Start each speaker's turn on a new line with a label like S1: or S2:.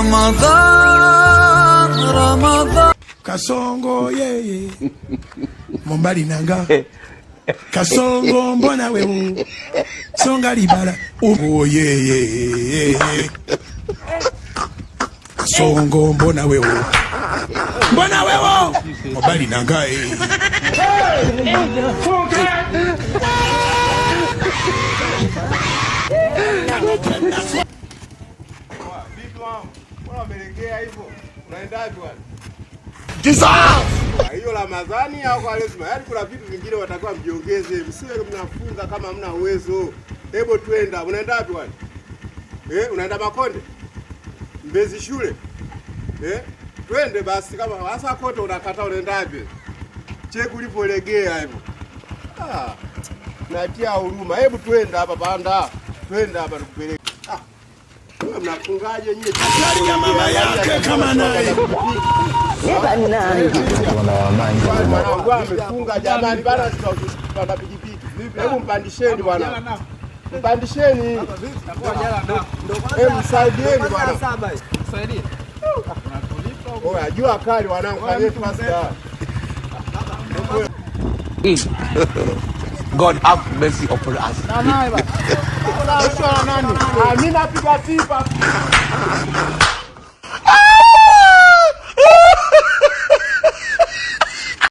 S1: Ramadhan, Ramadhan.
S2: Kasongo yeye Mombali nanga Kasongo mbona wewe songa libala oh yeye Kasongo mbona wewe mbona wewe Mombali nanga eh.
S3: Hiyo Ramadhani au Kwaresma, yaani kuna vitu vingine watakiwa mjiongeze, msiwe mnafunga kama hamna uwezo. Hebu twenda, unaenda wapi bwana? Unaenda Makonde? Mbezi shule? Twende basi kama hasa kote unakata unaenda wapi? Cheki ulipolegea hivyo. Ah, natia huruma. Hebu twenda hapa panda. Twenda hapa tukupeleke. Ah. Wewe mnafungaje nyie?
S2: Hatari ya mama yake kama naye.
S3: Mwanangu amefunga jamani, bana tutapanda pikipiki. Hebu mpandisheni bwana. Mpandisheni. Hebu msaidieni bwana. Oya, jua kali wanangu, fanyeni fast.
S4: God have mercy upon us.
S3: Ah, mimi napiga pipa.